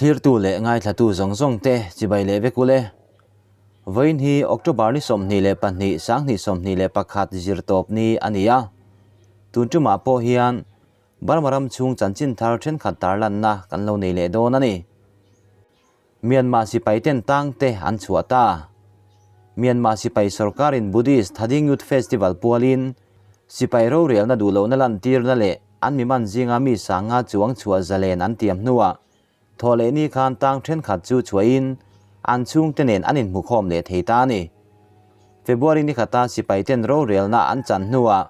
Thlirtu leh ngaithlatu zawng zawng te chibai leh vek ule. Vawiin hi October ni 22 2021 zirtawp ni a ni a. Tun tumah pawh hian Burma ram chhung chanchin thar thenkhat tarlanna kan lo nei leh dawn a ni. Myanmar sipai ten tang te an chhuah ta. Myanmar sipai sorkarin Buddhist Thading Youth Festival pualin sipai rorelna duhlohna lantirna leh an miman zinga mi sanga chuang chhuah zalen an tiam hnuah thaw leh ni khan tang thenkhat chu chhuahin an chhungte nen an inhmukhawm leh thei ta a ni. February ni khata sipai ten rorelna an chan hnuah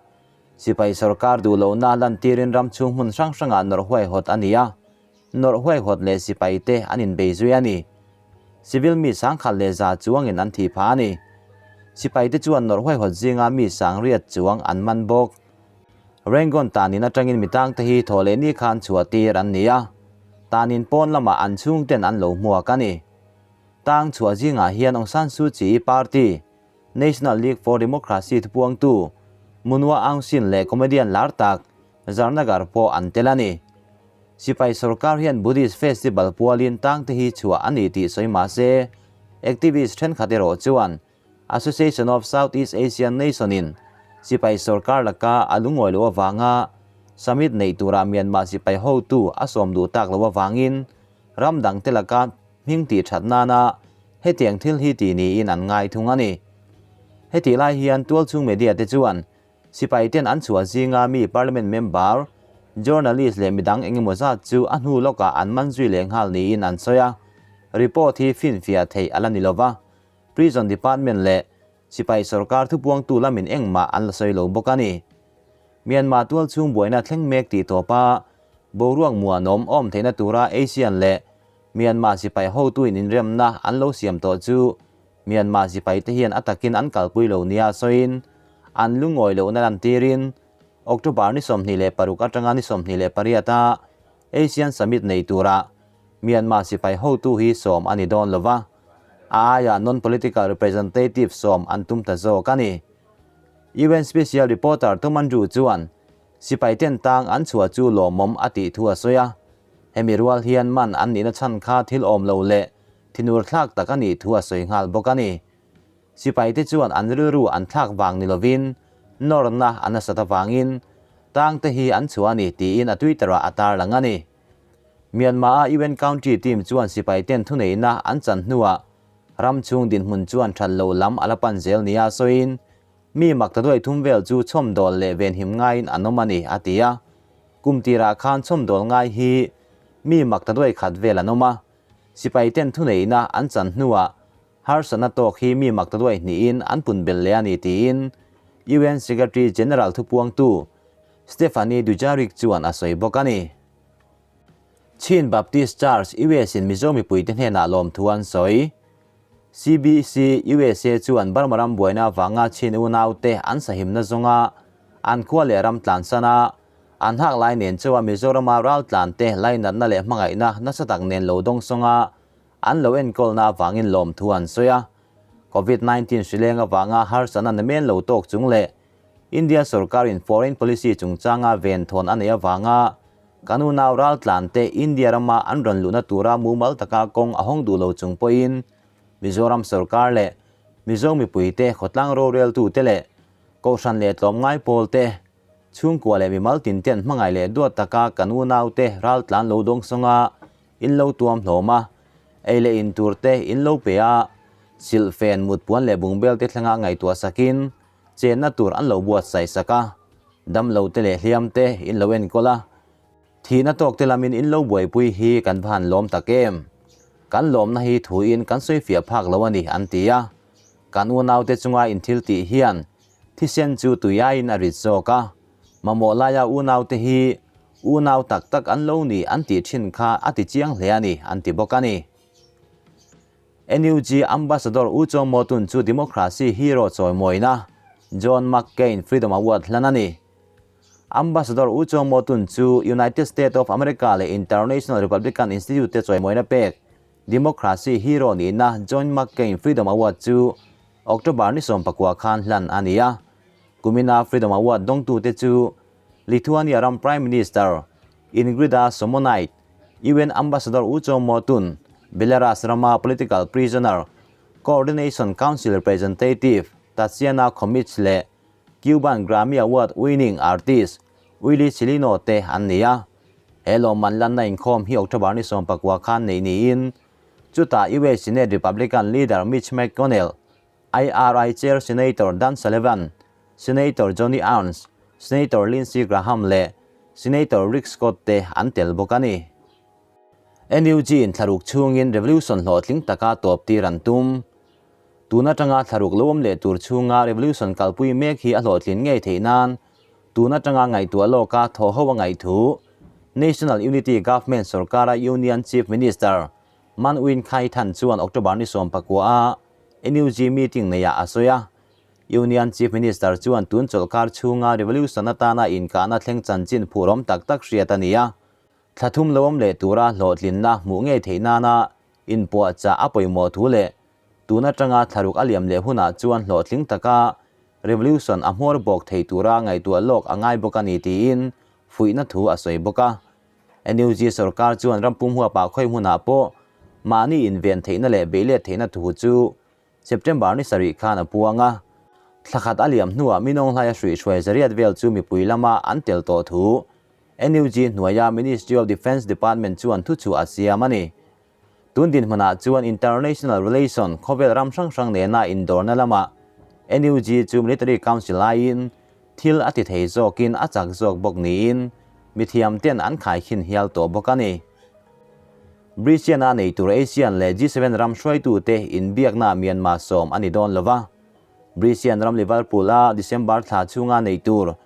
sipai sorkar duhlohna lantirin ram chhung hmun hrang hrangah nawrh huaihawt a ni a. Nawrh huaihawt leh sipai te an inbei zui a ni. Civil mi sangkhat leh za chuangin an thih phah a ni. Sipai te chuan nawrh huaihawt zinga mi sangriat chuang an man bawk. Rangoon tanin atangin mi tangte hi thaw leh ni khan chhuah tir an ni a, tanin pawn lamah an chhungten an lo hmuak a ni. Tang chhuah zingah hian Aung San Suu Kyi party, National League for Democracy thupuangtu Munwa Aung Sin leh comedian lar tak Zarnagar pawh an tel a ni. Sipai sorkar hian Buddhist festival pualin tangte hi chhuah a ni tih sawi mah se, activist thenkhat erawh chuan Association of Southeast Asian Nation-in sipai sorkar laka a lungawi loh avanga summit neih turah Myanmar sipai hotu a sawm duh tak loh avangin ram dangte laka hming tih that nana hetiang thil hi tih niin an ngai thung a ni. Hetih lai hian tualchhung media te chuan Sipai ten an chhuah zinga mi Parliament member, journalist leh midang engemaw zat chu a hnu lawkah an man zui leh nghal niin an sawi a, report hi finfiah theih a la ni lova, Prison Department leh sipai sorkar thupuangtu lamin engmah an la sawi lo bawk a ni. Myanmar tualchhung buaina thleng mek tih tawpa boruak muanawm awm theihna tura ASEAN leh Myanmar sipai hotuin inremna an lo siam tawh chu Myanmar sipaite hian a takin an kalpui lo nia sawiin an lungawi lohna lantirin October ni 26 atanga ni 28 a ASEAN Summit nei tura Myanmar sipai hotu hi sawm a ni dawn lova, a aiah non-political representative sawm an tum ta zawk a ni. UN Special Reporter Tom Andrew chuan sipai ten tang an chhuah chu lawmawm a tih thu a sawi a, hemi rual hian man an nihna chhan kha thil awm lo leh Thinur thlak tak a nih thu a sawi nghal bawk a ni. Sipaite chuan an rilru an thlak vang ni lovin nawrna a nasat avangin tangte hi an chhuah a ni tiin a Twitter-ah a tarlang a ni. Myanmar-a UN Country Team chuan sipaiten thuneihna an chan hnuah ram chhung dinhmun chuan that lo lam a la pan zel nia sawiin mi mak ta duai thum vel chu chhawmdawl leh venhim ngaiin an awm a ni a ti a. Kum tirah khan chhawmdawl ngai hi mi mak ta duai khat vel an awm a. Sipai ten thuneihna an chan hnuah harsatna tawk hi mi mak ta duai hnihin an pun belh leh a ni tiin UN Secretary General thupuangtu Stephanie Dujarric chuan a sawi bawk a ni. Chin Baptist Church US in Mizo mipuite hnenah lawmthu an sawi. CBC USA chuan Burma ram buaina avanga Chin unaute an sahimna zawnga an khua leh ram tlansan a, An hak lai nen chuan Mizorama raltlante lainatna leh hmangaihna nasa tak nen lo dawng sawng a, an lo enkawlna avangin lawmthu an sawi a. Covid 19 hrileng avanga harsatna namen lo tawk chung leh India sorkarin foreign policy chungchanga venthawn a neih avanga kan unau raltlante India rama an rawn luhna tura mumal taka kawng a hawng duh lo chung pawhin Mizoram sorkar leh Mizo mipuite khawtlang roreltute leh Kohhran leh tlawmngai pawlte Chhungkua leh mimal tin ten hmangaih leh duat taka kan unaute ral tlan lo dawng sawng a, in lo tuam hlawm a, ei leh in tur te in lo pe a, silh fen mut puan leh bungbel te thlenga ngaihtuah sakin chenna tur an lo buatsaih sak a, damlo te leh hliam te in lo enkawl a, thihna tawk te lamin in lo buaipui hi kan va han lawm tak em? Kan lawmna hi thuin kan sawifiah phak lo a ni an ti a, kan unaute chunga in thil tih hian Thisen chu tuiaiin a rit zawk a, mamawh laia unaute hi unau tak tak an lo ni an tih thin kha a ti chiang hle a ni, an ti bawk a ni. NUG Ambassador U Chaw Mawtun chu Democracy Hero chawimawina John McCain Freedom Award hlan a ni. Ambassador U Chaw Mawtun chu United States of America leh International Republican Institute te chawimawina pek Democracy Hero nihna John McCain Freedom Award chu October ni 19 khan hlan a ni a. Kumina Freedom Award dawngtute chu Lithuania ram Prime Minister Ingrida Somonite, UN Ambassador U Kyaw Moe Tun, Belarus rama political prisoner Coordination Council representative Tatsiana Khomich leh Cuban Grammy Award winning artist Willy Chilino te an ni a. He lawmman lanna inkhawm hi October ni 19 khan neih niin chutah US Senate Republican leader Mitch McConnell, IRI Chair Senator Dan Sullivan, Senator Joni Ernst, Senator Lindsey Graham leh Senator Rick Scott te an tel bawk a ni. NUG in thlaruk chhungin revolution hlawhtling taka tawp tir an tum. Tun atanga thlaruk lo awm leh tur chhunga revolution kalpui mek hi a hlawhtlin ngei theih nan tun atanga ngaihtuah lawka thaw ho a ngaih thu National Unity Government sorkara Union Chief Minister Man Win Khai Than chuan October ni 19 a NUG meeting neiah a sawi a. Union Chief Minister chuan tun chawlhkar chhunga revolution atana inkahna thleng chanchin phurawm tak tak hriat a ni a. Thla thum lo awm leh tura hlawhtlinna hmuh ngei theih nana inpuahchah a pawimawh thu leh tun atanga thlaruk a liam leh hunah chuan hlawhtling taka revolution a hmawr bawk thei tura ngaihtuah lawk a ngai bawk a ni tiin fuihna thu a sawi bawk a. NUG sorkar chuan rampum huapah khawi hmunah pawh mahni inven theihna leh beihlet theihna thu chu September ni sarih khan a puang a. Thla khat a liam hnuah Minawnghlai a hruihhruai zariat vel chu mipui lama an tel tawh thu NUG hnuaia Ministry of Defence Department chuan thuchhuah a siam a ni. Tun dinhmunah chuan International Relation khawvel ram hrang hrang nena indawrna lamah NUG chu Military Council aiin thil a ti thei zawkin a chak zawk bawk niin mithiam ten an khaikhin hial tawh bawk a ni. Britian-a nei tur ASEAN leh G7 ram hruaitute inbiakna Myanmar sawm a ni dawn lo va. Britian ram Liverpool-a December thla chhunga nei tur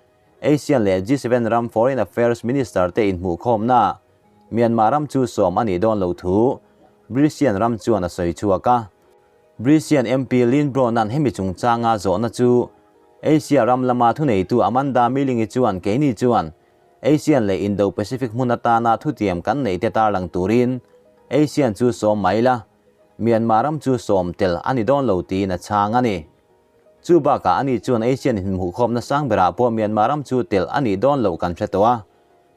ASEAN leh G7 ram Foreign Affairs Minister te inhmuhkhawmna Myanmar ram chu sawm a nih dawn lo thu Britian ram chuan a sawi chhuak a. Britian MP Lynne Brown-a'n hemi chungchanga zawhna chu Asia ram lama thuneitu Amanda Milling-i chuan keini chuan ASEAN leh Indo-Pacific hmun atana thutiam kan neih te tarlang turin ASEAN chu sawm mai la, Myanmar ram chu sawm tel a ni dawn lo tiin a chhang a ni. Chu bakah ani chuan ASEAN inhmuhkhawmna sang berah pawh Myanmar ram chu tel a nih dawn loh kan hre tawh a.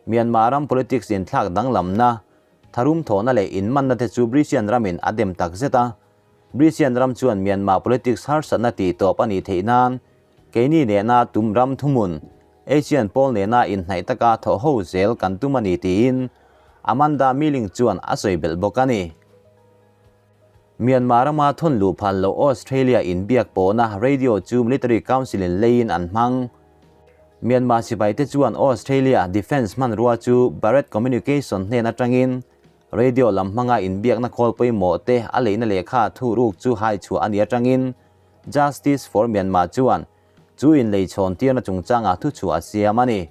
Myanmar ram politics inthlak danglamna, tharum thawhna leh inmanna te chu Britian ramin a dem tak zet a. Britian ram chuan Myanmar politics harsatna tih tawp a nih theih nan keini nena tum ram thuhmun ASEAN pawl nena inhnaih taka thawh ho zel kan tum a ni tiin Amanda Milling chuan a sawi belh bawk a ni. Myanmar rama thawn luh phal loh Australia inbiak pawhna radio chu Military Council in leiin an hmang. Myanmar sipaite chuan Australia Defence hmanrua chu Barrett Communication hnen atangin radio lam hmanga inbiakna khawl pawimawh te a leina lehkha thuruk chu hai chhuah a ni atangin Justice for Myanmar chuan Chu inlei chhawn tirna chungchangah thuchhuah a siam a ni.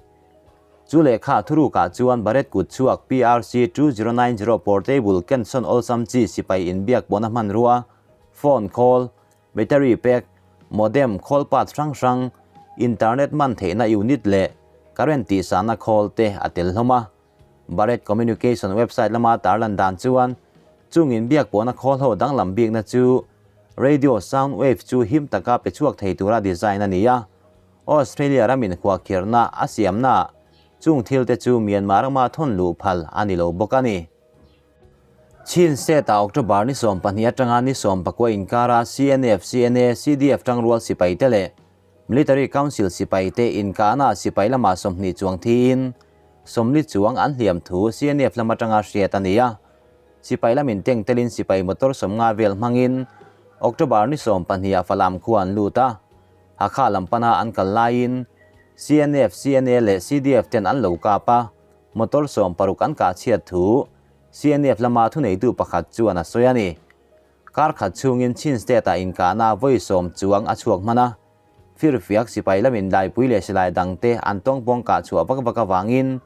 Chu lehkha thurukah chuan Barrett kut chhuak PRC 2090 Portable Kenson awlsam chi sipai inbiak pawhna hmanrua, phone call, battery pack, modem, khawl parts hrang hrang, internet man theihna unit leh current tihsahna khawl te a tel hlawm a. Barrett Communication website lama tarlan dan chuan chung inbiak pawhna khawl ho danglam bikna chu radio sound wave chu him taka pe chhuak thei tura design a ni a. Australia ramin khuahkhirhna a siamnaah chung thil te chu Myanmar rama thawn luh phal a ni lo bawk a ni. Chin State-ah October ni 12 atanga ni 19 inkara CNF, CNA, CDF tangrual sipaite leh Military Council sipaite inkahna sipai lamah 20 chuang thiin 40 chuang an hliam thu CNF lam atanga hriat a ni a. Sipai lamin teng telin sipai motor 50 vel hmangin October ni 12 ah Falam khua an lut a. Hakha lam pana an kal laiin CNF, CNA leh CDF ten an lo kap a, motor 60 an kah chhiat thu CNF lama thuneitu pakhat chuan a sawi a ni. Kar khat chhungin Chin State-ah inkahna vawi 10 chuang a chhuak hman a, firfiak sipai lamin daipui leh silai dangte an tawngpawng kah chhuah vak vak avangin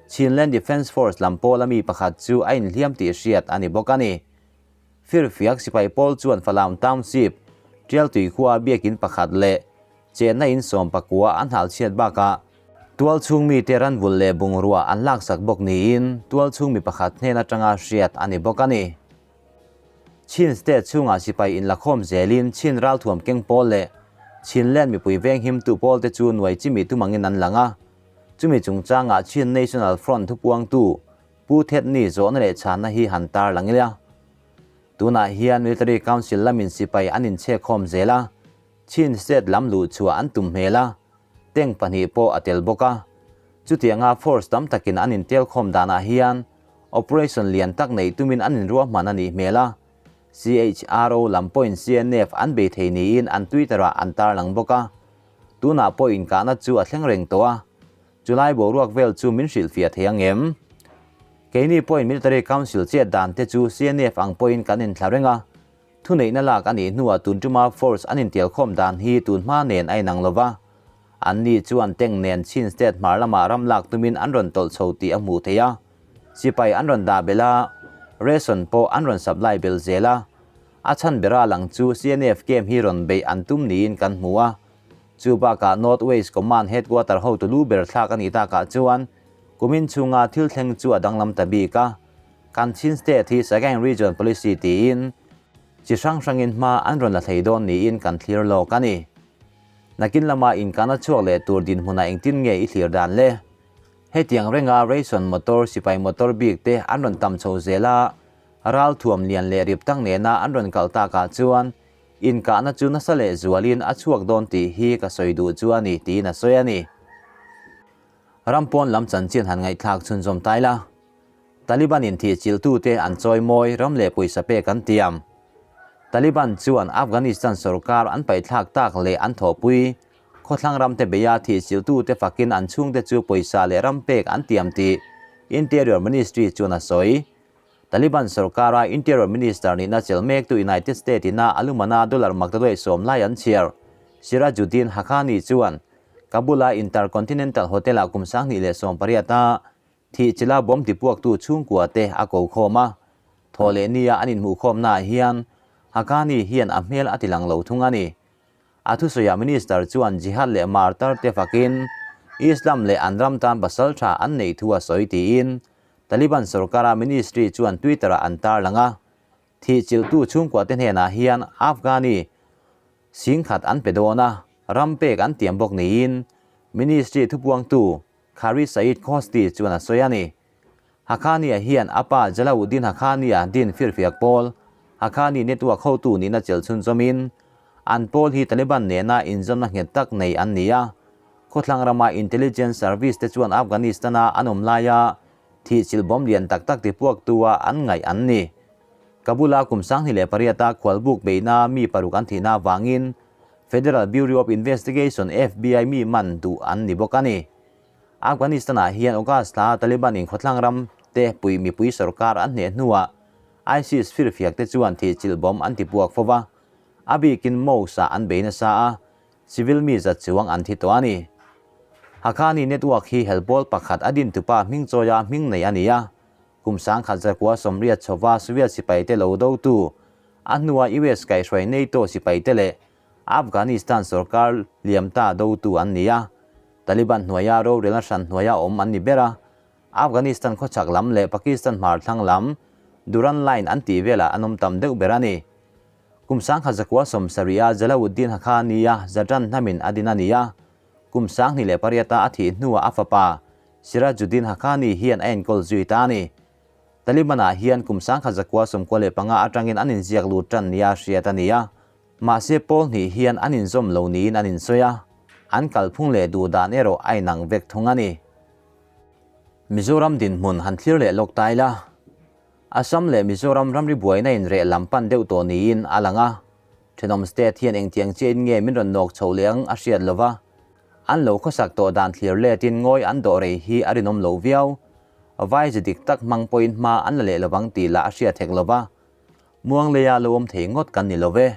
Chinland Defence Force lam pawla mi pakhat chu a inhliam tih hriat a ni bawk a ni. Firfiak sipai pawl chuan Falam Township, Tialtui khua biakin pakhat leh chenna in 19 an hal chhiat bakah tual chhung mite ranvul leh bungrua an laksak bawk niin tual chhung mi pakhat hnen atanga hriat a ni bawk a ni. Chin State chhungah sipai inlakhawm zelin Chin ralthuam keng pawl leh Chinland mipui veng himtu pawlte chu nuai chimi tumangin an lang a. Chumi chungchangah Chin National Front thupuangtu Pu Thetni zawhna leh chhanna hi han tar lang ila. Tunah hian Military Council lamin sipai an inchhekkhawm zel a, Chin State lam luh chhuah an tum hmel a, tank pahnih pawh a tel bawk a. Chutianga force tam takin an intelkhawm danah hian operation lian tak neih tumin an inruahman a nih hmel a, CHRO lam pawhin CNF an bei thei niin an Twitter-ah an tarlang bawk a. Tunah pawh inkahna chu a thleng reng tawh a, chulai boruak vel chu min hrilhfiah thei ang em? Keini pawhin Military Council chet dan te chu CNF ang pawhin kan inthla reng a, thuneihna lak a nih hnuah tun tuma force an intialkhawm dan hi tun hma nen a inang lo va, anni chuan tank nen Chin State hmar lamah ram lak tumin an rawn tawlh chho tih a hmuh theih a. Sipai an rawn dah belh a, ration pawh an rawn supply belh zel a. A chhan bera lang chu CNF camp hi rawn beih an tum niin kan hmu a. Chu bakah North West Command headquarter hotu lu ber thlak a nih takah chuan kumin chhunga thil thleng chu a danglam ta bik a. Kan Chin State hi Sagaing Region Policy tiin chi hrang hrangin hma an rawn la thei dawn niin kan thlir lawk a ni. Nakin lama inkana chhuak leh tur dinhmunah engtin nge i thlir dan le? Hetiang renga ration motor, sipai motor bik te an rawn tam chho zel a, ral thuam lian leh rip tak nena an rawn kal takah chuan inkahna chu nasa leh zualin a chhuak dawn tih hi ka sawi duh chu a ni tiin a sawi a ni. Ram pawn lam chanchin han ngaihthlak chhunzawm tai la. Taliban in thihchilhtute an chawi mawi ram leh pawisa pek an tiam. Taliban chuan Afghanistan sorkar an paihthlak tak leh an thawhpui Khawthlang ramte beia thihchilhtute fakin an chhungte chu pawisa leh ram pek an tiam tih Interior Ministry chuan a sawi. Taliban sorkara Interior Minister nihna chelh mektu United States ina a lumana dollar maktaduai sawm lai an chhiar Sirajuddin Haqqani chuan Kabul-a Intercontinental Hotel-ah kum 2018 a Thihchila bawm tipuaktu chhungkua te a ko khawm a, thaw leh nia an inhmuhkhawmnaah hian Haqqani hian a hmel a tilang lo thung a ni. A thusawiah Minister chuan Jihad leh Martar te fakin Islam leh an ram tan pasal tha an neih thu a sawi tiin Taliban sorkara ministry chuan Twitter-ah an tarlang a. Thihchilhtu chhungkua te hnenah hian Afghani singkhat an pe dawn a, ram pek an tiam bawk niin Ministry thupuangtu Qari Saeed Khosti chuan a sawi a ni. Haqqani-a hian a pa Jalaluddin Haqqani-a din firfiak pawl, Haqqani Network hotu nihna chelh chhunzawmin, an pawl hi Taliban nena inzawmna nghet tak nei an ni a. Khawthlang rama intelligence service te chuan Afghanistan-a an awm laia thihchilh bawm lian tak tak tipuaktua an ngaih an ni. Kabul-a kum 2008-a khualbuk beihna mi paruk an thihna avangin Federal Bureau of Investigation, FBI, mi man duh an ni bawk a ni. Afghanistan-ah hian August thla Taliban in khawthlang ram te pui mipui sorkar an hneh hnuah ISIS firfiak te chuan thihchilh bawm an ti puak fo va, a bikin mosque-ah an bei nasa a, civil mi zat chuang an thi tawh a ni. Haqqani Network hi helpawl pakhat a dintupa hmingchawia hming nei a ni a, Kum 1980 chhova Soviet sipaite lo dotu, a hnua US kaihhruai NATO sipaite leh Afghanistan sorkar liamta dotu an ni a. Taliban hnuaia rorelna hran hnuaia awm an ni ber a. Afghanistan khawchhak lam leh Pakistan hmar thlang lam Durand Line an tih velah an awm tam deuh ber a ni. Kum 1970-a Jalaluddin Haqqani-a Zadran hnamin a din a ni a. Kum 2008-a a thih hnuah a fapa Sirajuddin Haqqani hian a enkawl zui ta a ni. Taliban-ah hian kum 1995 atangin an inziak lut tan nia hriat a ni a. Mahse pawl hnih hian an inzawm lo niin an insawi a, an kalphung leh duh dan erawh a inang vek thung a ni. Mizoram dinhmun han thlir leh lawk ta ila, Assam leh Mizoram ramri buaina inreh lam pan deuh tawh niin a lang a. Thenawm state hian engtiang chiahin nge min rawn nawk chhoh leh ang a hriat lova, An lo khawsak tawh dan thlir letin ngawi an dawh rei hi a rinawm lo viau. Vai ze dik tak hmang pawhin hma an la leh lovang tih lah a hriat hek lova. Muang leia lo awm thei ngawt kan ni lo ve.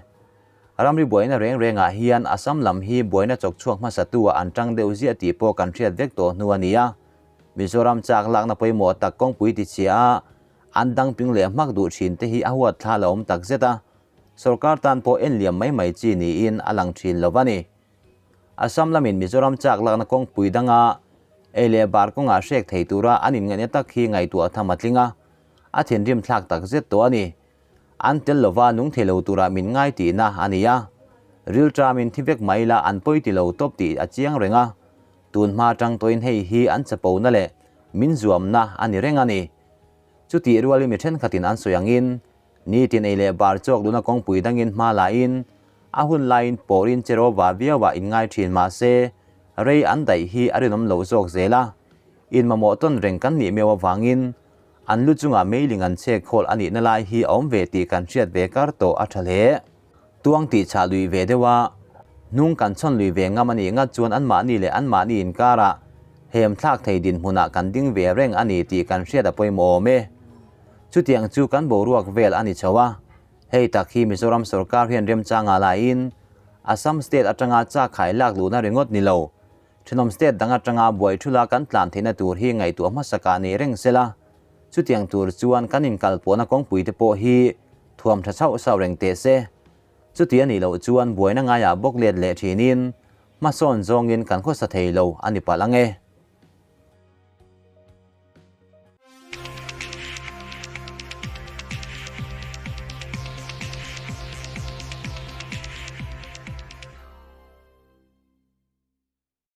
Ramri buaina reng rengah hian Assam lam hi buaina chawk chhuak hmasatu ah an tang deuh ziah tih pawh kan hriat vek tawh hnu a ni a. Mizoram chak lakna pawimawh tak kawngpui ti chhia a an dang ping leh hmak duh thin te hi a huat thla la awm tak zet a. Sorkar tan pawh en liam mai mai chi niin a lang thin lo va ni. Assam lamin Mizoram chak lakna kawngpui danga ei leh bar kawngah hrek thei tura an inngaihna tak hi ngaihtuah tham a tling a, a thinrim thlak tak zet tawh a ni. An tel lova nung thei lo tura min ngai tihna a ni a, rilṭamin thi vek mai ila an pawi ti lo tawp tih a chiang reng a, tun hma aṭang tawhin hei hi an chapona leh min zuamna a ni reng a ni. Chutih rualin mi thenkhatin an sawi angin, nitin ei leh bar chawk duhna kawngpui dangin hma lahin, a hun laiin pawrin che rawva viauah inngai thin mah se, rei an daih hi a rinawm loh zawk zel a. In mamawh tawn reng kan nih meuh avangin, an lu chungah meiling an chhek khawl a nihna lai hi a awm ve tih kan hriat ve kar tawh a tha hle. Tuang tih chah lui ve deuh a, hnung kan chhawn lui ve ngam a nih ngat chuan anmahni leh anmahni inkarah hem thlak thei dinhmunah kan ding ve reng a ni tih kan hriat a pawimawh awm e. Chutiang chu kan boruak vel a ni chho a, hei tak hi Mizoram sorkar hian remchangah laiin Assam state atanga chak khai lak luhna ringawt ni lo, thenawm state dang atanga buai thula kan tlan theihna tur hi ngaihtuah hmasakah nei reng sela, chutiang tur chuan kan inkalpawhna kawngpuite pawh hi Thuam tha chauh sauh reng teh se. Chuti a nih loh chuan buaina ngaiah bawk let leh thinin hmasawn zawngin kan khawsa thei lo a ni palh ang e.